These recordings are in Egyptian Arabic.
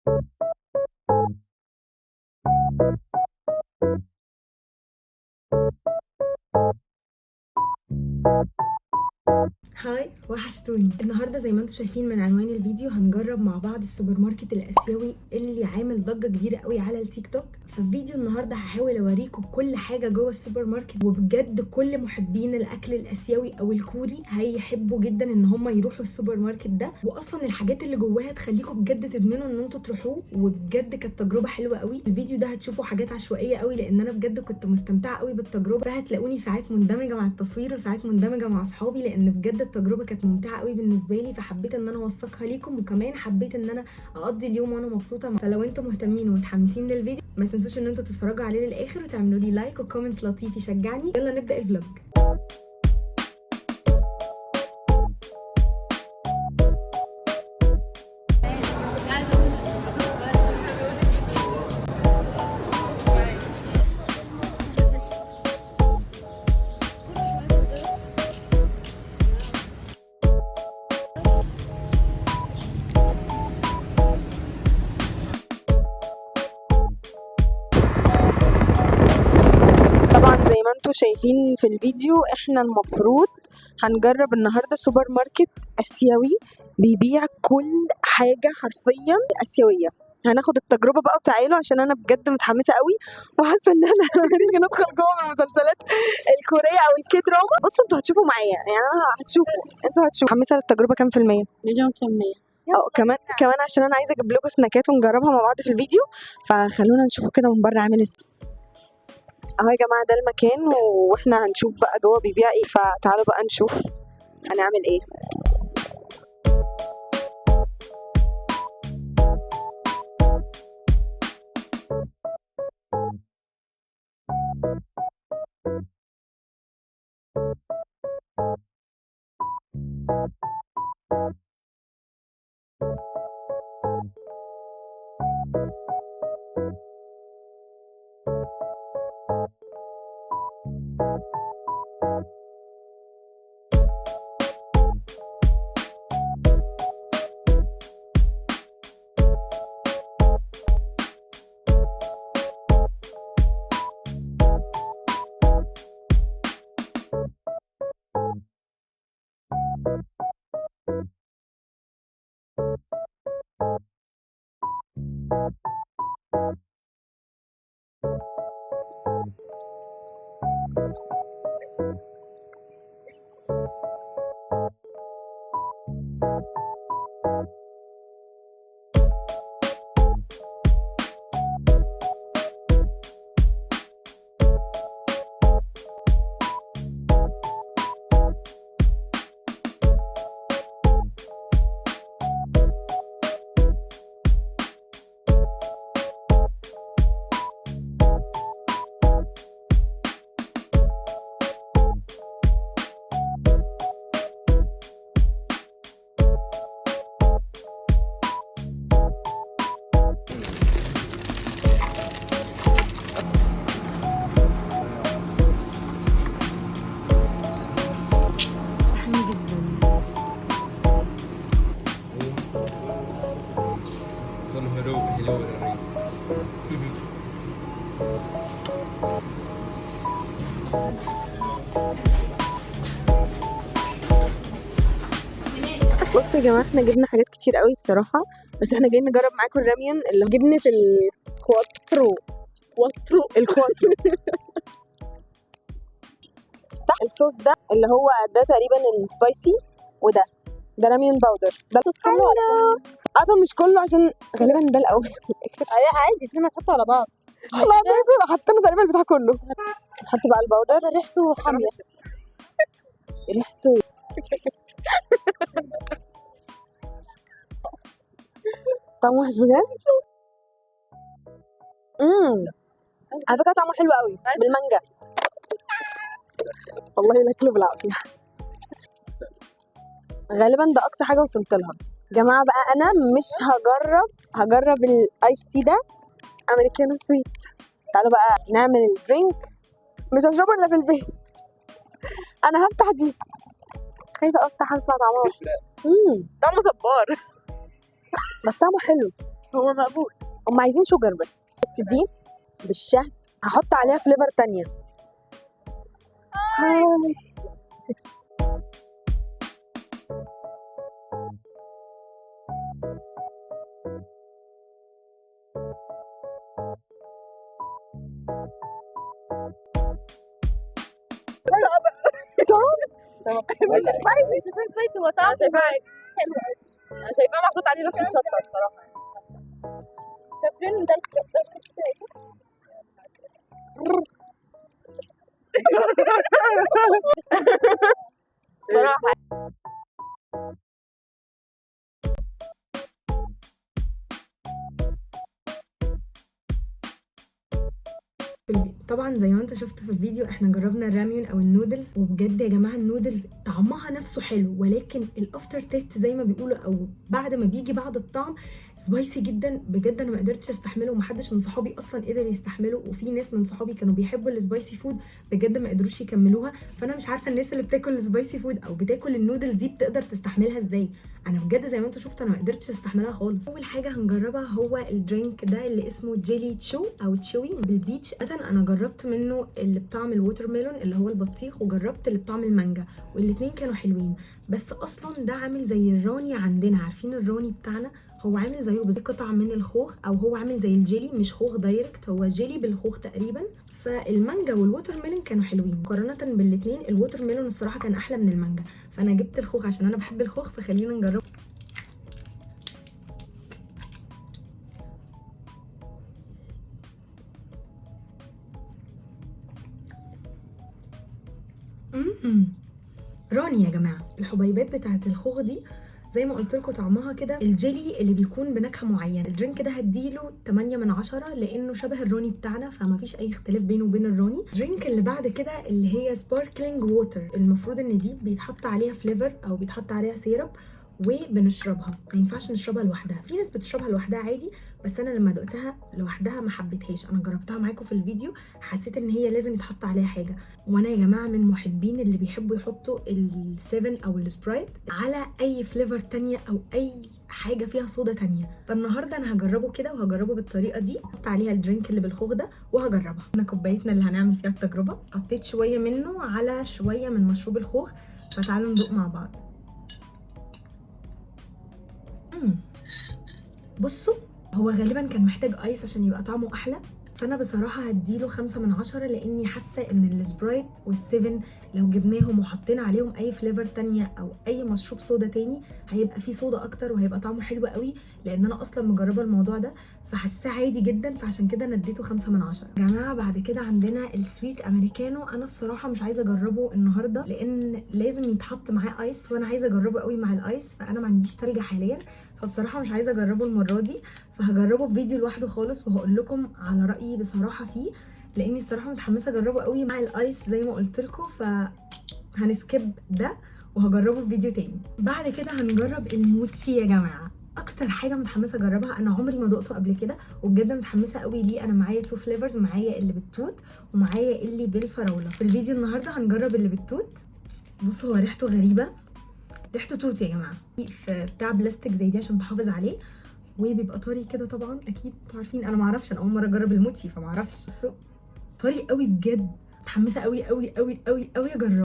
Hi، وحشتوني. النهارده زي ما انتم شايفين من عنوان الفيديو هنجرب مع بعض السوبر ماركت الاسيوي اللي عامل ضجه كبيرة قوي على التيك توك. ففي فيديو النهارده هحاول اوريكم كل حاجة جوه السوبر ماركت، وبجد كل محبين الاكل الاسيوي او الكوري هيحبوا جدا ان هم يروحوا السوبر ماركت ده، واصلا الحاجات اللي جواها تخليكم بجد تدمنوا ان انتوا تروحوه، وبجد كانت تجربه حلوة قوي. الفيديو ده هتشوفوا حاجات عشوائية قوي لان انا بجد كنت مستمتعه قوي بالتجربة، فهتلاقوني ساعات مندمجه مع التصوير وساعات مندمجه مع اصحابي، لان بجد التجربة كانت ممتعة قوي بالنسبة لي، فحبيت ان انا اوثقها ليكم، وكمان حبيت ان انا اقضي اليوم وانا مبسوطة. فلو انتم مهتمين ومتحمسين للفيديو ما تنسوش ان انتوا تتفرجوا عليه للاخر وتعملوا لي like و comment لطيف يشجعني. يلا نبدا ال vlog. طبعا زي ما انتم شايفين في الفيديو احنا المفروض هنجرب النهارده سوبر ماركت اسيوي بيبيع كل حاجة حرفيا اسيوية. هناخد التجربة بقى وتعالوا عشان انا بجد متحمسة قوي وحاسه ان احنا هنيجي ندخل جوه من المسلسلات الكورية او ال K-drama. بصوا انتوا هتشوفوا معايا، يعني انا هتشوفوا، انتوا هتشوفوا. متحمسة للتجربه كام في المية؟ مليون في المية. كمان عشان انا عايزه اجيب لكم سناكات ونجربها مع بعض في الفيديو، فخلونا نشوفه كده من بره عامل ازاي. اهو يا جماعة ده المكان، واحنا هنشوف بقى جوه بيبيع ايه، فتعالوا بقى نشوف هنعمل ايه. حلو جدا. بصوا يا جماعة احنا جبنا حاجات كتير قوي الصراحة، بس احنا جايين نجرب معاكم الراميون اللي جبنه الكواترو. كواترو الكواترو الصوص ده اللي هو ده تقريبا ال spicy، وده راميون powder. ده الصوص كله ولا طب مش كله عشان غالبا ده الاول. ايوه عادي احنا نحطه على بعض. لا ده كله حطينا تقريبا البتاع كله. نحط بقى ال powder. ريحته حامية. ريحته طعمه وحش بجد. على فكرة طعمه حلو قوي بالمانجا. والله الاكل بالعافية. غالبا ده اقصى حاجة وصلت لها. جماعة بقى انا مش هجرب ال ice tea ده امريكانو sweet. تعالوا بقى نعمل ال drink. مش هشربه الا في البيت. انا هفتح دي، خايفة افتح اطلع طعمها وحش. طعمه صبار بس طعمه حلو. هو مقبول. هم عايزين sugar بس. دي بالشهد، هحط عليها flavor تانية. hi. مش spicy، مش عشان spicy، هو طعمه شايفاه عادي. حلو قوي. انا شايفاه محطوط عليه رشه شطه بصراحه. طب فين ده الكتاب؟ بصراحه في الفيديو. طبعا زي ما انت شفت في الفيديو احنا جربنا الراميون او النودلز، وبجد يا جماعه النودلز طعمها نفسه حلو، ولكن ال after taste زي ما بيقولوا او بعد ما بيجي بعد الطعم spicy جدا بجد. انا ما قدرتش استحمله، ومحدش من صحابي اصلا قدر يستحمله، وفي ناس من صحابي كانوا بيحبوا ال spicy food بجد ما قدروش يكملوها. فانا مش عارفه الناس اللي بتاكل ال spicy food او بتاكل النودلز دي بتقدر تستحملها ازاي. انا بجد زي ما انتوا شفتوا انا ما قدرتش استحملها خالص. اول حاجه هنجربها هو ال drink ده اللي اسمه جيلي تشو او تشوي بال peach. مثلا انا جربت منه اللي بطعم ال watermelon اللي هو البطيخ، وجربت اللي بطعم المانجا، والاتنين كانوا حلوين. بس اصلا ده عامل زي الراني عندنا، عارفين الراني بتاعنا هو عامل زيه بس قطع من الخوخ، او هو عامل زي الجيلي، مش خوخ direct، هو جيلي بالخوخ تقريبا. فالمانجا وال watermelon كانوا حلوين مقارنه بالاتنين. ال watermelon الصراحه كان احلى من المانجا، فانا جبت الخوخ عشان انا بحب الخوخ، فخلينا نجرب. راني يا جماعه. الحبيبات بتاعت الخوخ دي زي ما قلت لكم طعمها كده الجيلي اللي بيكون بنكهه معينه. ال drink ده هديله 8 من 10 لانه شبه الروني بتاعنا، فما فيش اي اختلاف بينه وبين الروني. ال drink اللي بعد كده اللي هي sparkling water، المفروض ان دي بيتحط عليها flavor او بيتحط عليها syrup وبنشربها، ما ينفعش نشربها لوحدها. في ناس بتشربها لوحدها عادي، بس انا لما دقتها لوحدها ما حبيتهاش. انا جربتها معاكم في الفيديو، حسيت ان هي لازم يتحط عليها حاجه. وانا يا جماعه من محبين اللي بيحبوا يحطوا ال7 او ال Sprite على اي flavor تانية او اي حاجه فيها صودا تانية. فالنهارده انا هجربه كده وهجربه بالطريقه دي، احط عليها ال drink اللي بالخوخ ده وهجربها. انا كوبايتنا اللي هنعمل فيها التجربه حطيت شويه منه على شويه من مشروب الخوخ، فتعالوا ندوق مع بعض. بصوا هو غالبا كان محتاج ice عشان يبقى طعمه احلى، فانا بصراحه هديله 5 من 10 لاني حاسه ان ال Sprite وال7 لو جبناهم وحطينا عليهم اي flavor تانية او اي مشروب صودا تاني هيبقى فيه صودا اكتر وهيبقى طعمه حلو قوي، لان انا اصلا مجربه الموضوع ده فحاساه عادي جدا، فعشان كده انا اديته 5 من 10. يا جماعه بعد كده عندنا ال sweet americano. انا الصراحه مش عايزه اجربه النهارده لان لازم يتحط معاه ice، وانا عايزه اجربه قوي مع ال ice، فانا ما عنديش تلج حاليا، فبصراحه مش عايزه اجربه المره دي، فهجربه في فيديو لوحده خالص وهقول لكم على رايي بصراحه فيه، لاني الصراحه متحمسه اجربه قوي مع ال ice زي ما قلت لكم، فهن skip ده وهجربه في فيديو تاني. بعد كده هنجرب الموتشي يا جماعه، اكتر حاجه متحمسه اجربها، انا عمري ما دقته قبل كده وبجد متحمسه قوي ليه. انا معايا two flavors، معايا اللي بالتوت ومعايا اللي بالفراوله. في الفيديو النهارده هنجرب اللي بالتوت. بصوا هو ريحته غريبه، ريحته توت يا جماعه، في بتاع بلاستيك زي دي عشان تحافظ عليه، وبيبقى طري كده طبعا اكيد انتوا عارفين، انا معرفش، انا اول مره اجرب الموتشي فمعرفش. بصوا طري قوي بجد، متحمسه قوي قوي قوي قوي قوي اجربه.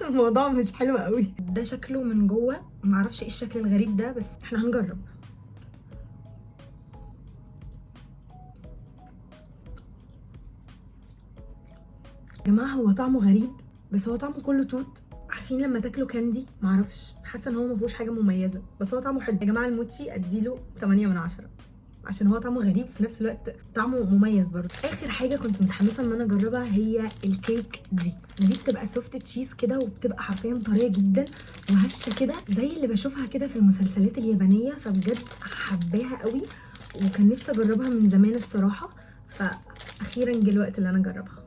الموضوع مش حلو قوي. ده شكله من جوه، معرفش ايه الشكل الغريب ده، بس احنا هنجرب. يا جماعه هو طعمه غريب، بس هو طعمه كله توت. عارفين لما تاكلوا candy؟ معرفش، حاسه ان هو ما فيهوش حاجه مميزه، بس هو طعمه حلو يا جماعه. الموتشي اديله 8 من 10 عشان هو طعمه غريب في نفس الوقت طعمه مميز برضه. اخر حاجه كنت متحمسه ان انا اجربها هي الكيك دي. دي بتبقى soft cheese كده، وبتبقى حرفيا طريه جدا وهشه كده زي اللي بشوفها كده في المسلسلات اليابانيه، فبجد حباها قوي وكان نفسي اجربها من زمان الصراحه، فاخيرا جه الوقت اللي انا اجربها.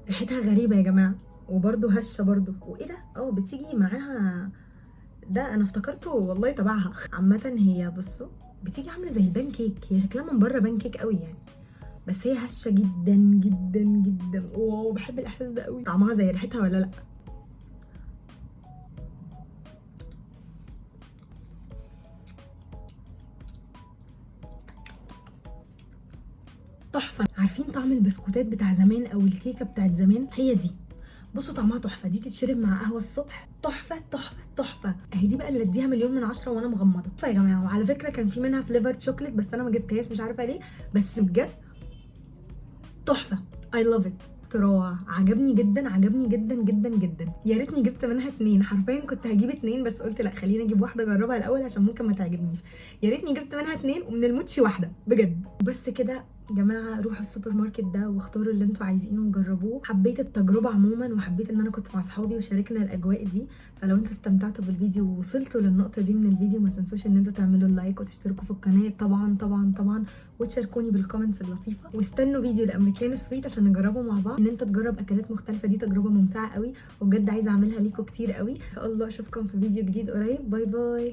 ريحتها غريبه يا جماعه وبرده هشه برده، وايه ده؟ بتيجي معاها ده، انا افتكرته والله تبعها. عامه هي بصوا بتيجي عامله زي البان كيك، هي شكلها من بره بان كيك قوي يعني، بس هي هشه جدا جدا جدا. wow بحب الاحساس ده قوي. طعمها زي ريحتها ولا لا؟ تحفة. عارفين طعم البسكوتات بتاع زمان او الكيكه بتاعت زمان؟ هي دي. بصوا طعمها تحفة، دي تتشرب مع قهوة الصبح، تحفة تحفة تحفة. اهي دي بقى اللي اديها مليون من عشرة وانا مغمضه. تحفة يا جماعة. وعلى فكرة كان في منها flavor chocolate بس انا ما جبتهاش مش عارفه ليه، بس بجد تحفة، I love it. اختراع عجبني جدا، عجبني جدا جدا جدا. يا ريتني جبت منها اتنين، حرفيا كنت هجيب اتنين بس قلت لا خليني اجيب واحدة اجربها الاول عشان ممكن ما تعجبنيش. يا ريتني جبت منها اتنين ومن الموتشي واحدة بجد. بس كده يا جماعة، روحوا السوبر ماركت ده واختاروا اللي انتوا عايزينه وجربوه. حبيت التجربة عموما، وحبيت ان انا كنت مع اصحابي وشاركنا الاجواء دي. فلو انتوا استمتعتوا بالفيديو ووصلتوا للنقطة دي من الفيديو، ما تنسوش ان انتوا تعملوا ال like وتشتركوا في القناة طبعا طبعا طبعا، وتشاركوني بال comments اللطيفة. واستنوا فيديو الامريكانو sweet عشان نجربه مع بعض. ان انت تجرب اكلات مختلفة دي تجربه ممتعة قوي، وبجد عايزه اعملها ليكم كتير قوي. ان شاء الله اشوفكم في فيديو جديد قريب. bye bye.